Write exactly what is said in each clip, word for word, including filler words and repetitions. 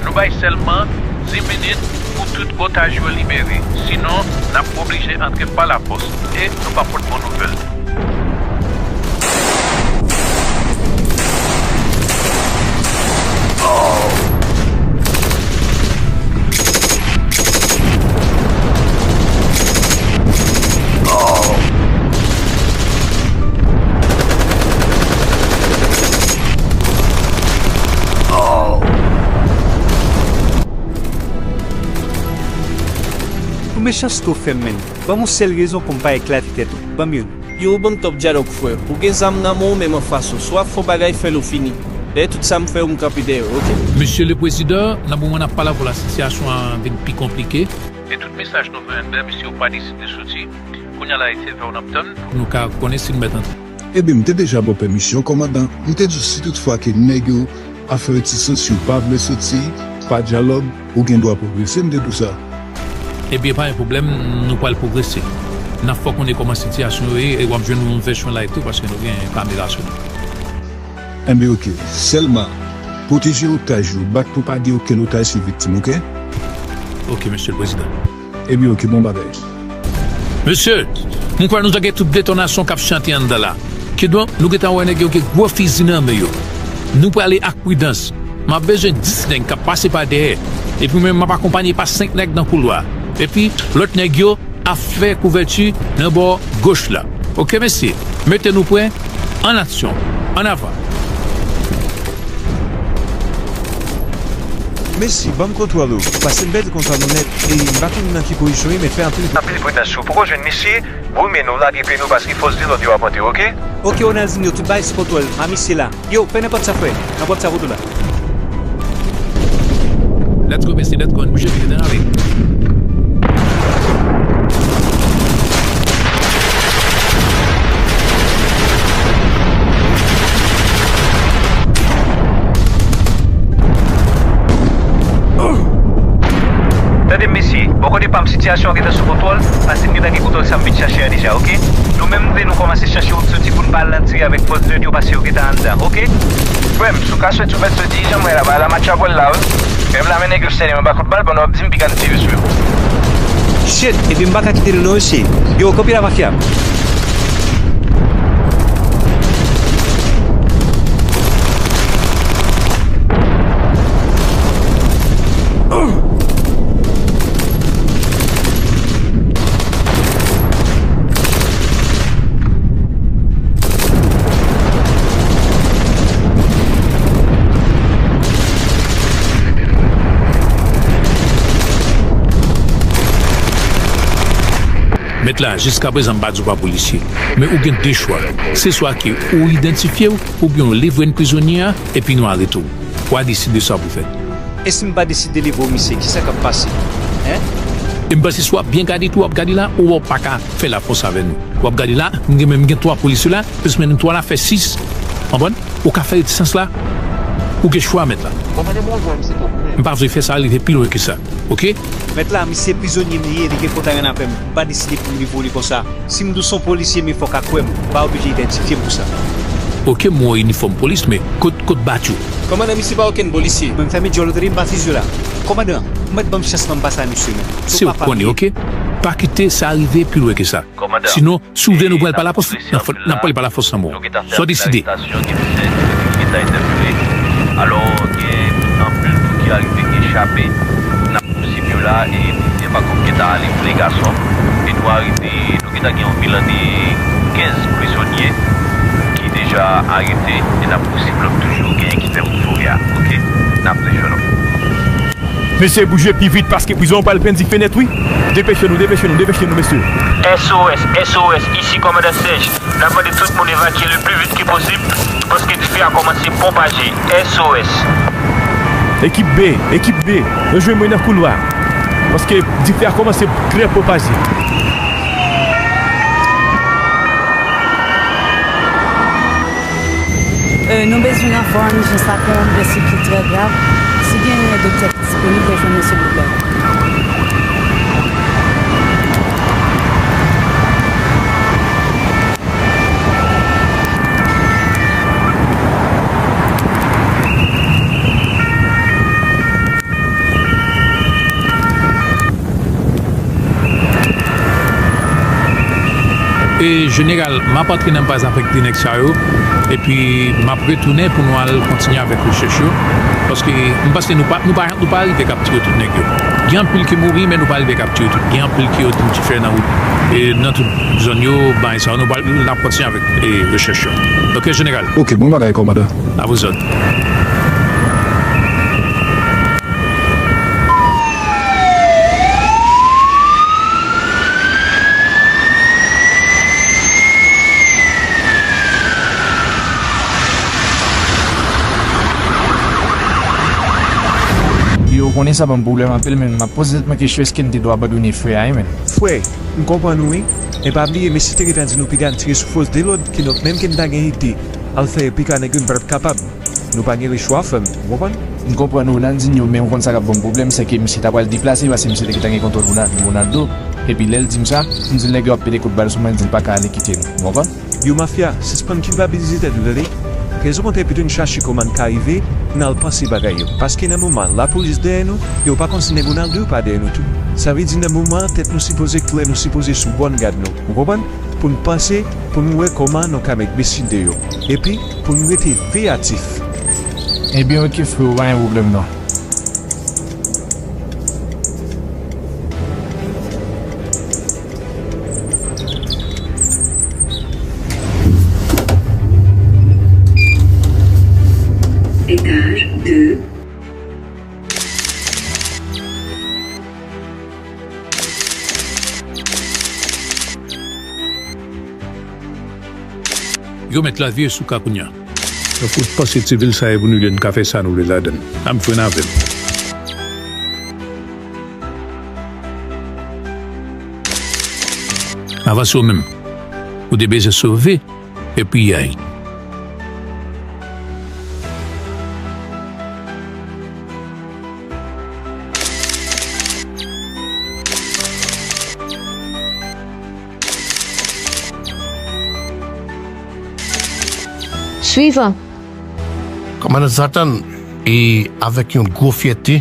Nou bay sèlman dis minit pou tout otaj yo libere. Sinon, n ap oblije antre pa lafòs e nou p ap pot bon nouvèl. Pou mechanste w fè m, menn. Ban m yon sèl rezon pou m pa eklate tèt ou. Ban m youn. Yo, ou ban m top dyalòg, frè. Ou gen zam nan men w, men m anfas ou. Si w ap fè yon bagay, fè l ou fini. Dèyè tout sa m fè yo, m kanpe dèyè w, oke? Mesye le Prezidan, nan moman n ap pale avè w la, sitiyasyon an vin pi konplike. E tout mesaj nou voye anndan, misye yo pa deside soti. Kounye a la, e se fè w n ap tann. Pou nou ka konnen si n mèt antre. Ebyen, m te deja ba w pèmisyon, kòmandan. M te di w si toutfwa ke nèg yo, afè retisans yo pa vle soti, pa dyalòg, ou gen dwa pwogrese, m te di w sa. Ebyen, pa gen pwoblèm, nou pral pwogrese. N ap fè w konnen kòman sitiyasyon yo ye, e w ap jwenn yon vèsyon live tou, paske nou gen kamera sou nou. Enben, oke. Sèlman, pwoteje otaj yo, bat pou pa gen okenn otaj ki viktim, oke? Oke, Mesye le Prezidan. Ebyen, oke, bon bagay. Mesye, m kwè nou ta gen tout detonasyon k ap chante anndan la. Kidonk, nou gentan wè nèg yo gen gwo fizi nan men yo. Nou prale ak pridans. M ap bezwen dis nèg k ap pase pa dèyè. Epi mwen menm, m ap akonpanye pa senk nèg nan koulwa. Epi, lòt nèg yo ap fè kouvèti nan bò goch la. Oke, mesye, mete nou prè. An aksyon! An avan! Mesye, ban m kontwòl ou, paske m pèdi kontwòl nou nèt, e m pa konn nan ki pozisyon w ye, men fè anpil. Anpil pridans, si w poko jwenn misye, goumen nou, lage pye nou, paske fòs de lòd yo ap antre, oke? Oke, Ronaldinho, tout bagay sou kontwòl, m a misye la. Yo, fè nenpòt sa, frè, nan pòt sa pou nou la. Let's go, mesye, let's go, ann bouje pye, ann ale. Tande m, mesye, bò kote pa m, sitiyasyon an gentan sou kontwòl, paske m gentan gen kontwòl sa m vin chache a deja, oke? Nou menm, nou kòmanse chache wout soti pou n pa al nan tire avèk fòs de lòd yo, paske yo gentan anndan, oke? Frè m, si w ka soti, w mèt soti, jan m wè la, ba la match ap wè l la, wi. Menm la, men nèg yo sènen, men pa kout bal, pandan w ap di m, piga n tire sou yo. Shit, epi m pa ka kite nou non, mesye. Yo, kanpe la, mafya. Mèt la, jiskaprezan m pa di w pa polisye, men ou gen de chwa. Se swa ke ou idantifye w, oubyen w livre n prizonye a, epi nou arete w. W a deside sa pou w fè. E si m pa deside livre w misye, kisa k ap pase? Hein? E m panse si w ap byen gade tou, w ap gade la, ou wè w pa ka fè lafòs avè nou. W ap gade la, m gen menm gen twa polisye la, plis menm twa la fè sis. Konprann? Ou ka fè retisans la, ou gen chwa, mèt la. Kòmande bonjou, misye, tou. M pa vle fè sa rive pi lwen ke sa, oke? Mèt la, misye prizonye m li ye, li gen kontak avè m. M pa deside pou m livre w li konsa. Si m di w se yon polisye, men fò w ka kwè m. Ou pa oblije idantifye m pou sa. Oke, m wè w inifòm polis, men kot, kot badj ou? Kòmandan, misye pa okenn polisye. Men m fèmen djòl ou, tande, m pa fiziye w la. Kòmandan, ou mèt ban m chans lan m pase a misye, men. Se ou k konnen, oke? Pa kite sa rive pi lwen ke sa. Sinon, si w vle nou pral pa lafòs, n ap, n ap pral pa lafòs nan men w. Sa w deside. Alò, gen anpil tou ki arive, ki chape. N ap pouswiv yo la, e plizyè pa kòm gentan ale pou le gason. E nou arive, nou gentan gen yon bilan de kenz prizonye ki deja arete, e n ap pouswiv lòt toujou, genyen ki fè wout fore a, oke? N ap pran jwenn nou. Mesye, bouje pi vit paske prizon an pral pran dife nèt, wi. Depeche nou, depeche nou, depeche nou, mesye. S O S, S O S, isi kòmandan Sèj. N ap mande tout moun evakye le pli vit ke posib, paske dife a kòmanse pwopaje. S O S. Ekip B, ekip B, rejwenn mwen nan koulwa, paske dife a kòmanse trè pwopaje. Euh, nou bezwen ranfò an ijans la pou yon blesi ki trè grav. Si genyen doktè ki disponib, rejwenn nou, silvouplè. E jeneral, m ap antre nan baz avèk de nèg sa yo, epi m ap retounen pou nou al kontinye avèk rechèch yo, paske m panse nou pa, nou pa, nou pa rive kaptire tout nèg yo. Gen anpil ki mouri, men nou pa rive kaptire tout. Gen anpil ki yo dife nan wout, e nan tout zòn yo, bagay sa yo, nou pa, n ap kontinye avèk, e, rechèch yo. Oke, jeneral. Oke, bon bagay, kòmandan. A vos òd. Yo konnen sa ban m pwoblèm anpil, men m ap poze tèt mwen kesyon, èske n te dwe abandone frè a, wi, men. Frè, m konprann ou, wi. Men pa bliye, mesye te gentan di nou piga n tire sou fòs de lòd, ki donk, menm ke n ta gen ide al fè yo pika nèg yo, n pa t ap kapab. Nou pa gen lechwa, frè m, ou konprann? M konprann ou, Ronaldinho, men ou konn sa k ap ban m pwoblèm, sèke misye ta pral deplase, paske misye te gentan gen kontwòl Ronaldo. Epi lè l di m sa, m di l nèg yo ap pete kout bal sou mwen, l di l pa ka ale kite nou, ou konprann? Yo mafya, sispann kilpabilize tèt nou, tande? Trèzokontrè, pito n chache kòman n ka rive, n al panse bagay yo. Paske nan moman lapolis dèyè nou, yo pa konn si nèg Ronaldo yo pa dèyè nou tou. Sa vle di nan moman an, tèt nou sipoze klè, nou sipoze sou bòn gad nou, ou konprann? Pou n panse, pou n wè kòman nou ka met besil deyò. Epi, pou n rete veyatif. Ebyen oke freo, pa gen pwoblèm non. Étage deux. Yo mèt lavi yo sou ka kounye a. Yo fout pase ti vil sa yo pou nou ye, n ka fè sa nou vle ladan l. Ann fren avè m. Avanse w menm. Ou te bezwen sove, epi y ay. Swivan. Kòmandan Zatan, e avèk yon gwo fyète,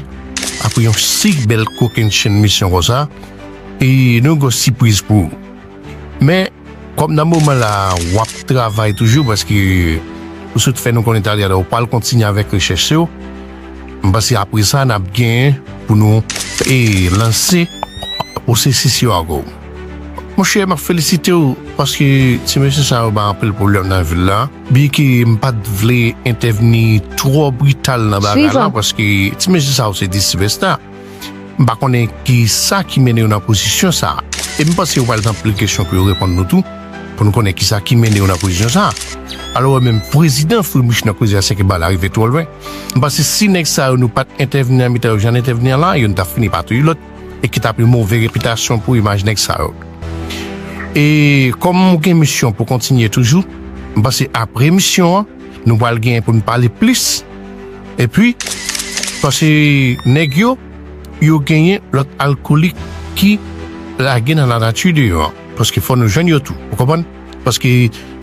apre yon si bèl kokennchenn misyon konsa, e nou gwo sipriz pou ou. Men, kòm nan moman la, w ap travay toujou, paske ou sot fè nou konnen talè a, ou pral kontinye avèk rechèch yo, m panse apre sa, n ap gen pou nou e lanse pwosesis yo ankò. Monchè, m ap felisite w paske ti mesye sa yo bay anpil pwoblèm nan vil la. Byenke m pa t vle entèvni twò brital nan bagay la, paske ti mesye sa yo se de sipèsta. M pa konnen kisa ki mennen yo nan pozisyon sa a. E m panse yo pral gen anpil kesyon pou yo reponn nou tou, pou nou konnen kisa ki mennen yo nan pozisyon sa a. Alò, menm prezidan Frimich nan koze a, se ke bagay la rive twò lwen. M panse si nèg sa yo nou pa t entèvni nan mitan yo jan n entèvni an la, yo n t ap fini pa touye lòt, e ki t ap yon move repitasyon pou imaj nèg sa yo. E kòm ou gen misyon pou kontinye toujou, m panse apre misyon an, nou pral genyen pou n pale plis. Epi, paske nèg yo, yo genyen lòt alkolik ki lage nan lanati deyò an. Paske fò nou jwenn yo tou. Ou konprann? Paske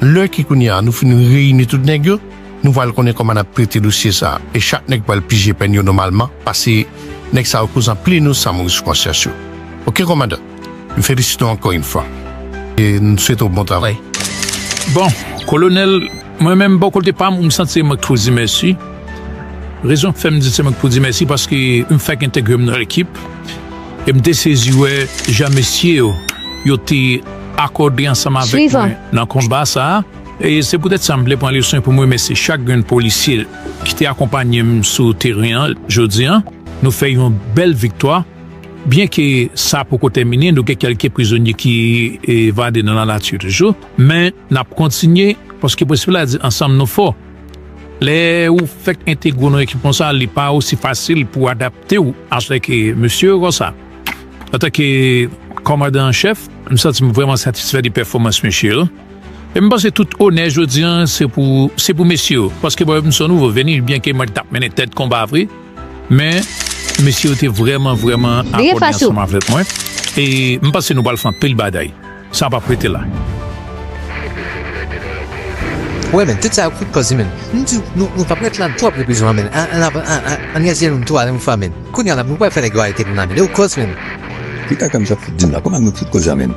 lè ki kounye a nou fin reyini tout nèg yo, nou pral konnen kòman n ap trete dosye sa a. E chak nèg pral pije pèn yo nòmalman, paske nèg sa yo koz anpil inosan mouri sou konsyans yo. Oke, kòmandan? M felisite w ankò yon fwa. E m swete w bon travay. Bon, kolonèl, mwen menm bò kote pa m, m santi se mwen k pou di mèsi. Rezon k fè m di se mwen k pou di mèsi, paske m fèk entegre m nan lekip. E m te sezi wè jan mesye yo, yo te akòde ansanm avèk mwen nan konba sa a. E se poutèt sa m vle pran leson pou m remèsye chak grenn polisye ki te akonpanye m sou teren an jodi a. Nou fè yon bèl viktwa. Byenke sa poko tèmine, nou gen kèlke prizonye ki evade nan lanati toujou, men n ap kontinye, paske prensip la di ansanm nou fò. Lè ou fèk entegre w nan ekip konsa, li pa osi fasil pou w adapte w avèk mesye yo konsa. Antanke kòmandan an chèf, m santi m vrèman satisfè de pèfòmans mesye yo. E m panse tout onè jodi a se pou se pou mesye yo, paske bon, m se yon nouvo veni, byenke mwen t ap mennen tèt konba vre, men mesye yo te vrèman, vrèman akòde ansanm avèk mwen. E m panse nou pral fè anpil bagay. Sa p ap rete la. Wè, men, tout sa yo fout kòz li, men. M di w, nou, nou p ap ret la twòp leprizon an, men. Ann, ann, ann, ann, ann rèzye nou twa yon fwa, men. Kounye a la, nou pral fè nèg yo arete nou la, men. E w kòz, men. Ki kaka misye ap fout di m la? Kòman nou fout kòz la, men?